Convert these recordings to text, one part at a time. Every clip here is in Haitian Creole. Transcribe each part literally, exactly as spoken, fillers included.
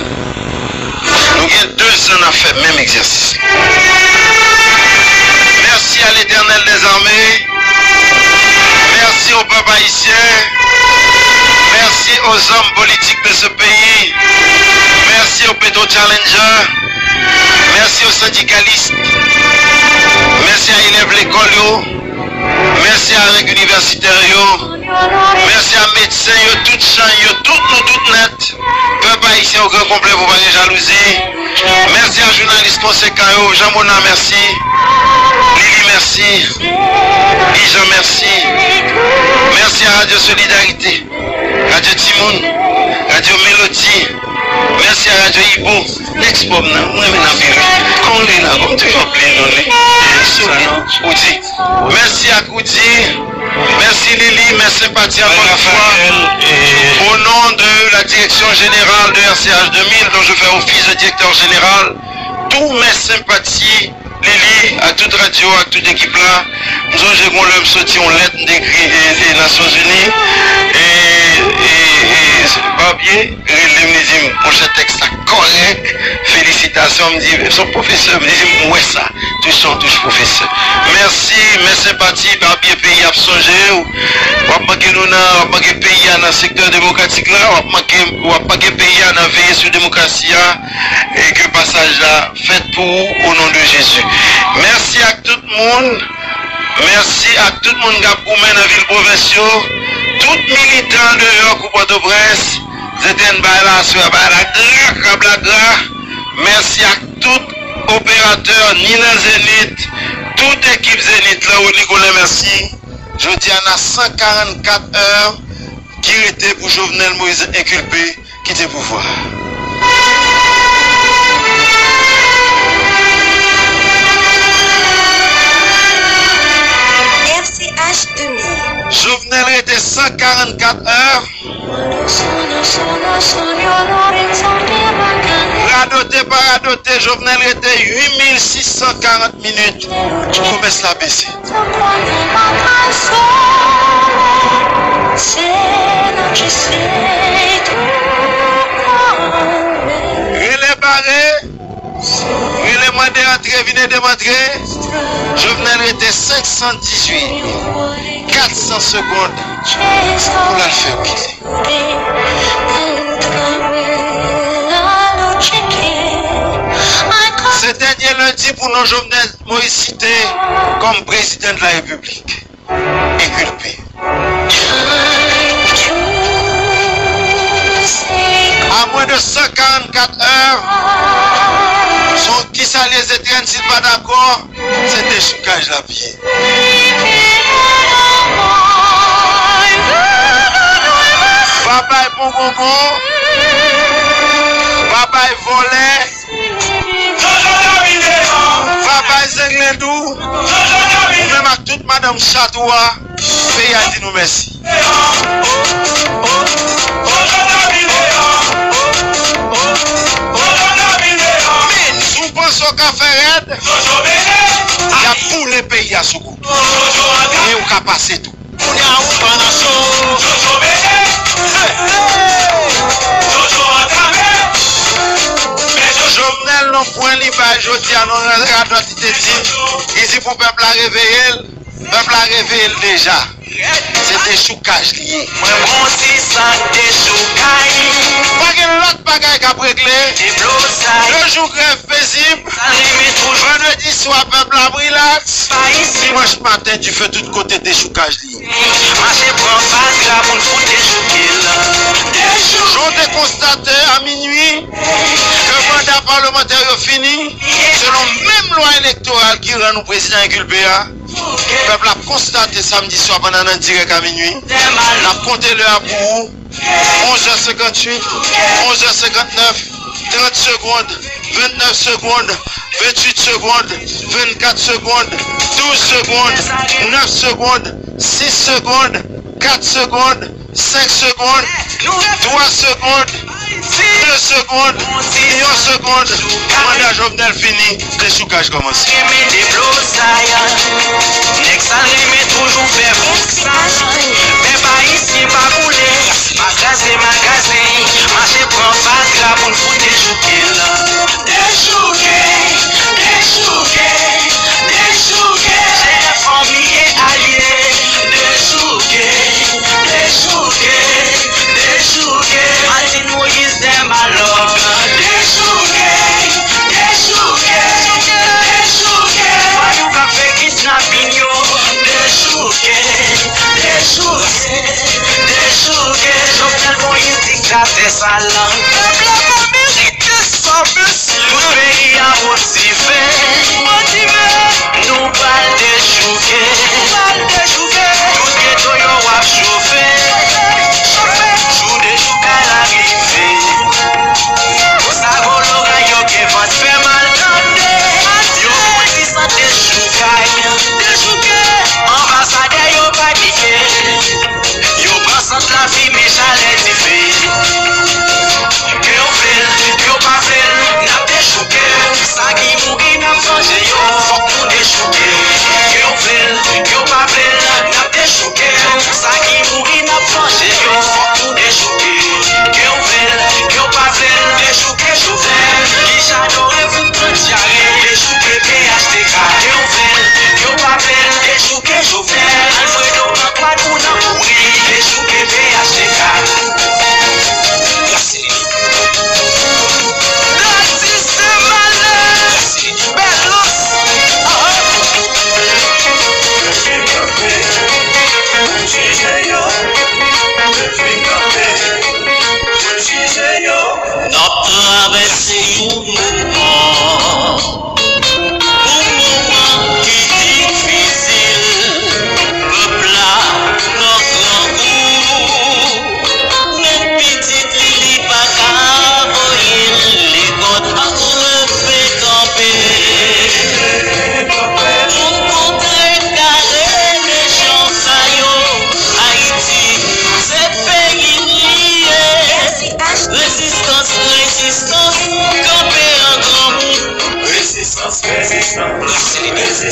Nou gen dezan n ap fè menm egzèsis. Merci à l'Éternel des armées. Merci au peuple haïtien. Merci aux hommes politiques de ce pays. Merci aux Petro Challengers. Merci aux syndicalistes. Merci à élèves l'école yo. Mèsi avèk inivèsitè yo. Mèsi a medsen yo, tout chay yo, tout nou tout nèt. Pèp ayisyen o gran konplè pou pa gen jalouzi. Mèsi a jounalis konsekan yo, Jean Mona mèsi. Lili mèsi. Ijan mèsi. Mèsi a Radyo Solidarite. Radyo Timoun, Radyo Melodi, mèsi a Radyo Ibo, Next Pop nan, mwen renmen l anpil wi. Kòman w rele la ankò? M toujou ap bliye non li. Solid. Roody. Mèsi ak Roody. Mèsi Lili, mèsi Senpati ankò yon fwa. Au nom de la direction générale de R C H deux mille, dont je fais office de directeur général, tou mèsi Senpati Lili, ak tout radyo, ak tout ekip la. M sonje gon lè m soti yon lèt m te ekri e, e Nasyonzini. E, e, e Barbie rele m, li di m, monchè, tèks la kòrèk, felisitasyon. M di, se yon pwofesè, m di, m wè sa. Touche yon touche pwofesè. Mèsi, mèsi Senpati, Barbie, peyi ap sonje w. W ap manke nou nan, w ap manke peyi a nan sektè demokratik la, w ap manke, w ap manke peyi a nan veye sou demokrasi a. E ke pasaj la fèt pou ou, o non de Jezi. Mèsi ak tout moun. Mèsi ak tout moun k ap goumen nan vil pwovens yo. Tout militan deyò kou Pòtoprens. Zetèn bay la aswè, bay la gra, krab la gra. Mèsi ak tout operatè, ni nan Zenith, tout ekip Zenith la, Rony Colin, mèsi. Jodi a, n a san karannkat è ki rete pou Jovenel Moïse enkilpe. Kite pouvwa. R C H deux mille. Jovenel rete san karannkat è. Radote pa radote, Jovenel rete uit mil sis san karant minit pou komès la bese. Rele bare, rele mande antre, vin ede m antre. Jovenel rete senk san dizuit, kat san segond pou l al fè yon kite. Se dènye lendi pou non Jovenel Moïse site kòm prezidan de la Repiblik. Enkilpe. A mwens de san karannkat è, se yon ki salye Zetèn, si l pa dakò, se dechoukaj l ap ye. Pa bay pongongon, pa bay vòlè, pa bay zenglendou, ou menm ak tout madanm chat ou a, peyi a di nou mèsi. Si w panse w ka fè rèd, y ap boule peyi a sou kou. E ou ka pase tou. Kounye a ou pa nan cho. Jovenel nan pwen li bay jodi a nan radòt li te di, li di pou pèp la reveye l, pèp la reveye l deja. Se dechoukaj li ye. Mwen bon ti sak dechoukay. Pa gen lòt bagay k ap regle. Deblozay. De jou grèv pezib. Sa renmen toujou. Vandredi swa pèp la ap rilaks. Pa isi. Dimanch maten dife tout kote dechoukaj li ye. Mache pran baz la pou n fout dechouke l. Jan w te konstate a minui ke manda palmantè yo fini, selon menm lwa elektoral ki rann ou prezidan enkilpe a, pèp la ap konstate samdi swa pandan nan dirèk a minui. N ap konte lè a pou ou. Onz è senkanntuit, onz è senkantnèf, trant segonn, ventnèf segonn, venntuit segonn, vennkat segonn, douz segonn, nèf segonn, sis segonn, kat segonn, senk segonn, twa segonn, de segonn, yon segonn, manda Jovenel fini, dechoukaj kòmanse. Renmen deblozay. Nèg sal renmen toujou fè bon ti bagay. Pèp ayisyen pa boule. Pa kraze magazen. Mache pran baz la pou n fout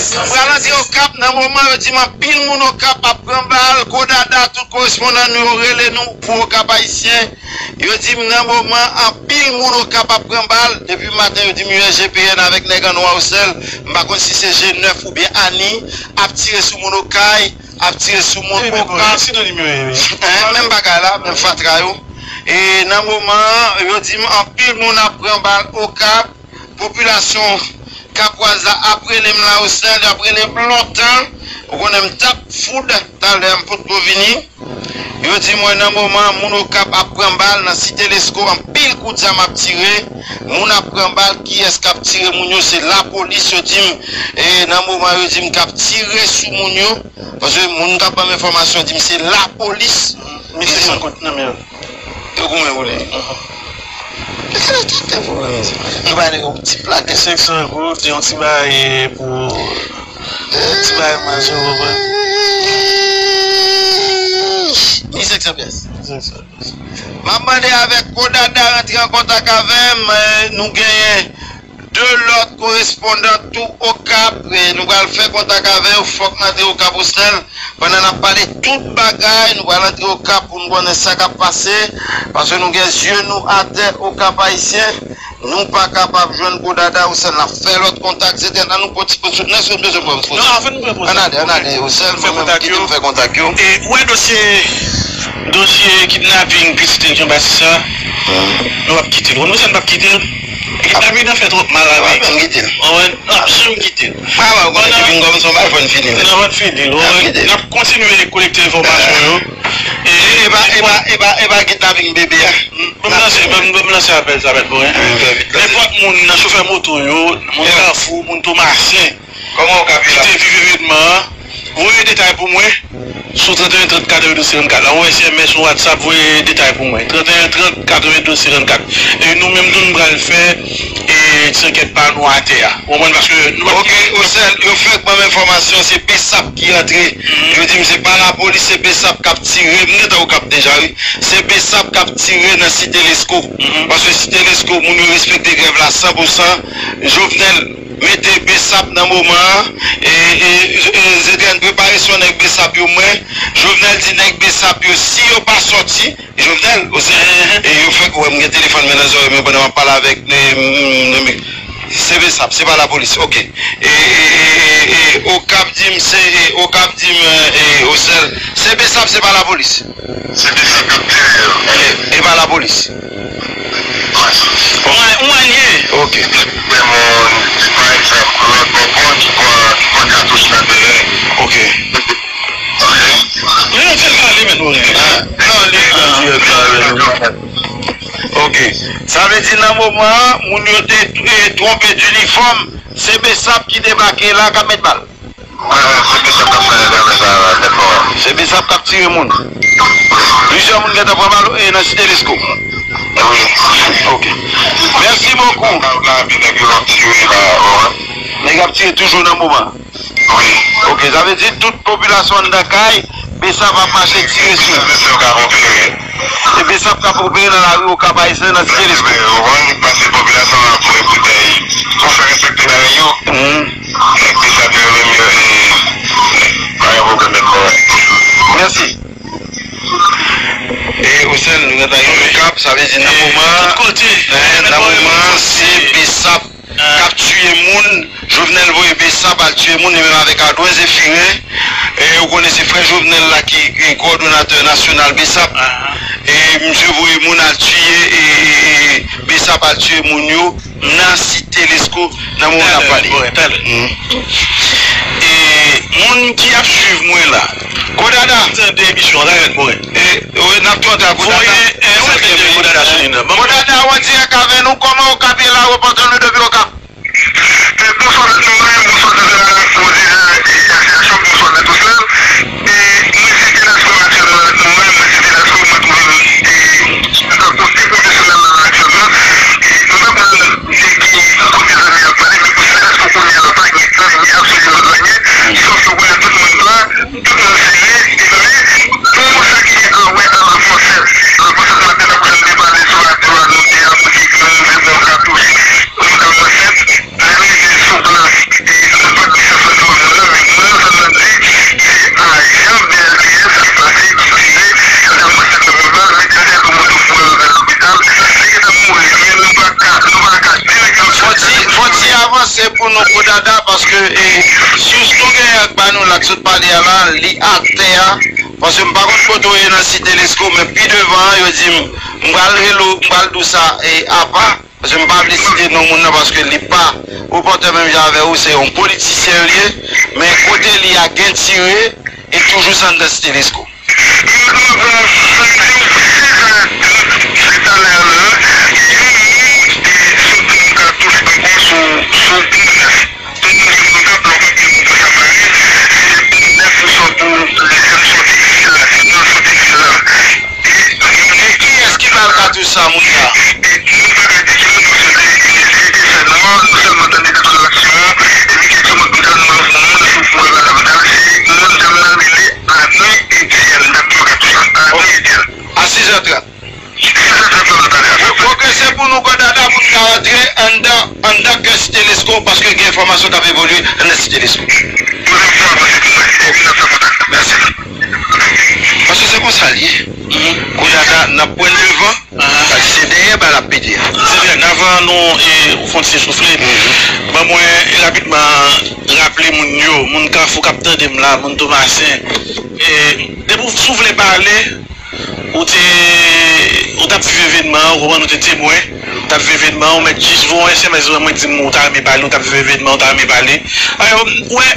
M pral antre Okap nan moman yo di m anpil moun Okap ap pran bal, Kodada, tout korespondan nou yo rele nou pou Okap Ayisyen. Yo di m nan moman anpil moun Okap ap pran bal. Depi maten yo di m U S G P N avèk nèg an nwa Osèl. M pa konn si se G nèf oubyen Ani ap tire sou moun Okay, ap tire sou moun Okap. Menm bagay la, menm fatra yo. E nan moman an, yo di m anpil moun ap pran bal Okap. Popilasyon Kapwaz la ap rele m la Osèl, y ap rele m lontan. Ou konnen m t ap foud talè m potko vini. Yo di mwen nan moman moun Okap ap pran bal nan Site Lesko, anpil kout zam ap tire. Moun ap pran bal, kiyès k ap tire moun yo? Se lapolis, yo di m. E nan moman yo di m k ap tire sou moun yo. Paske moun k ap ban m enfòmasyon di m se lapolis. Mil senk san kont nan men yo. Yo goumen pou li. Kisa ki te pou mwen? Yo bay nèg yon ti plak. Mil senk san goud, yon ti bagay pou. Ti bagay manje, ou konprann? Mil senk san pyès. Mil senk san pyès. M ap mande avèk Kodada rantre an kontak avè m, eh, nou genyen de lòt korespondan tou Okap, e nou pral fè kontak avè yo, fòk n antre Okap Osèl. Pandan n ap pale tout bagay, nou pral antre Okap pou n konnen sa k ap pase, paske nou gen zye nou atè Okap Ayisyen, nou pa kapab jwenn Kodada Osèl, n ap fè lòt kontak, se tèt la nou poti pou soutnè, si nou bezwen pran pou. Non, anvan nou pran pou. Ann ale, ann ale, Osèl, mwen menm kite m fè kontak yo. E, ou wè dosye, dosye kidnaping pitit Jean Baptiste sa, nou p ap kite l. Ou konn sa n p ap kite l? Epi David nan fè twòp mal avèk. N ap janm kite l. N ap janm kite l. Mwen, mwen, konnen depi m kòmanse yon bagay, fò n fini l. N ap fini l. N ap kontinye kolekte enfòmasyon yo. E, e pa, e pa, e pa, e pa kidnaping bebe a. Ban m lanse, ban m, ban m lanse apèl sa, mèt Morin. Nenpòt moun nan chofè moto yo, moun Kafou, moun Tomasen, ki te viv evènman an, voye detay pou mwen sou trannteyen trant katrevendouz senkannkat la. Ou wè S M S ou WhatsApp, voye detay pou mwen. Trannteyen trant katrevendouz senkannkat. E nou menm tou nou pral fè, e, ti ankèt pa nou atè a. Ou konprann? Paske nou pa. Ok, Osèl, yo fèk ban m enfòmasyon, se B S A P ki antre. Yo di m se pa lapolis, se B S A P k ap tire. M gentan Okap deja, wi. Se B S A P k ap tire nan Site Lesko. Paske Site Lesko, moun yo respekte grèv la san pou san. Jovenel mete B S A P nan moman an. E, e, e, Zedrèn prepare son nèg B S A P yo mwen. Jovenel di nèg B S A P yo, si yo pa sòti, Jovenel, Osèl, e yo fèk wè m gen telefòn mwen nan zòrèy mwen pandan m ap pale avèk, e, m, m, m, se B S A P, se pa lapolis, ok. E, e, e, e, e, Okap di m se, e, Okap di m, e, Osèl, se B S A P, se pa lapolis. Se B S A P k ap tire yo. E, e pa lapolis. Mwen, mwen ye. Ok. Gen moun, pa egzanp, lòt bò pon ki pran, ki pran katouch nan teren. Ok. Ok. Li nan fè l pale, mèt Morin. Non, li nan fè l pale. Ok. Sa vle di nan moman an, moun yo te, e, twonpe dinifòm, se B S A P ki debake la, k ap met bal. Wi, wi, se B S A P k ap fè travay sa, mèt Morin. Se B S A P k ap tire moun. Plizyè moun gentan pran bal, e, nan Site Lesko. Wi. Ok. Mèsi bokou. Nèg yo ap tire la, wi. Nèg ap tire toujou nan moman. Wi. Ok, sa vle di tout popilasyon anndan kay, B S A P ap mache tire sou. Se B S A P k ap opere. Se B S A P k ap opere nan lari Okap Ayisyen nan Site Lesko. Ou konprann, paske popilasyon an ap voye boutèy. Pou fè respekte bagay yo. Nèg B S A P yo menm yo, e, pa gen pwoblèm, mèt Morin. Mèsi. E Osèl, nou gentan rive Okap, sa vle di nan moman, nan, nan moman, se B S A P k ap tiye moun. Jovenel voye B S A P al tiye moun, li menm avèk Adwen Zefiren. E ou konnen se frè Jovenel la ki, ki kowòdonatè nasyonal B S A P. E misye voye moun al tiye, e, e, e B S A P al tiye moun yo nan Site Lesko nan moman n ap pale. Talè, talè. E moun ki ap swiv mwen la, Kodada. Tande emisyon an, talè, mwen. E, wi, n ap tande Kodada. Voye, e, ou tande Kodada sou liy nan. Kodada, ou an dirèk avè nou, kòman Okap ye la, repòtè nou depi Okap. E, bonswa, mèt Morin, bonswa, Zedrèn, bonswa, Zedrèn, e, Asyasyon, bonswa, mèt Osèl. E, mwen se Velasco aktyèlman, mwen, mwen se Velasco, mwen twouve m, e, Mwen tankou de pwofesyonèl la aktyèlman, e nou pa pral di ki kote zanmi ap pale, men pou sa, èske w konnen la pa gen zanmi absoliman anyen, sòf ke w konnen tout moun pa, tout moun serye, e men pou sa ki gen an wè a la fransèz. A la fransèz, maten nan pou sa m te pale sou radyo a, nou te anonse ke nou te pran katouch, nou te anonse, Se pou nou gwo dada, paske, e, sous nou genyen ak ba nou la k sot pale a la, li atè a. Paske m pa konn kote w ye nan Site Lesko, men pi devan an, yo di m, m pral rele w, m pral di w sa, e, apa. Paske m pa vle site non moun nan, paske li pa opòtè menm jan avè w, se yon politisyen l ye, men kote li a gen tire, e toujou se anndan Site Lesko. Yo di w avan sèt è trant, sèt talè a la, yon moun, e, sot pran katouch ankò sou, sou Pon Nèf. Tout moun ki pran kap, lè w pa gen moun pou sa mare, se Pon Nèf ou swa pou lè sèl sòti vil la, se nan sòti vil la. E, e kiyès ki ba l katouch sa, moun sa? E, nou pa ka di ki moun, paske li, li, li te fè nwa, nou sèlman tande detonasyon an, epi ke ti moun ki tande moun, moun sou fou la, la, la, se moun sa m nan rele Arnaud Etienne, m t ap di w katouch la, Arnaud Etienne. A sis è trant. Sis è trant nan talè a. Fò ke se pou nou gwo dada pou n ka rantre anndan, anndan kè Site Lesko, paske gen enfòmasyon k ap evolye anndan Site Lesko. Mèsi. Paske se konsa l ye. Gwo dada, n ap pran devan. Paske se dèyè bal ap pete a. Se vre, avan nou, e, fè yon ti soufle, ban mwen rapidman raple moun yo, moun Kafou k ap tande m la, moun Tomasen, e, depi w, si w vle pale, ou te, ou t ap viv evènman an, ou konprann, ou te temwen, ou t ap viv evènman an, ou mèt jis voye yon S M S ban mwen, di m ou ta renmen pale, ou t ap viv evènman an, ou ta renmen pale. Alò, ou wè,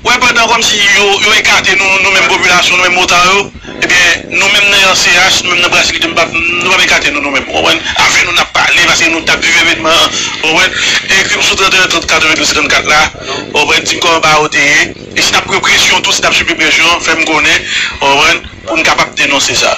ou wè, pandan kòmsi yo, yo ekate nou, nou menm popilasyon, nou menm motaryo, ebyen, nou menm nan R C H, nou menm nan Brasilite, nou p ap, nou p ap ekate nou, nou menm, ou konprann? Avè nou, n ap pale, paske nou t ap viv evènman an, ou konprann? Ekri m sou trant et un trant katrevendous trannkat la, ou konprann? Di m kòman ba yo te ye. E si n ap pran presyon tou, si n ap sibi presyon, fè m konnen, ou konprann, pou n kapab denonse sa.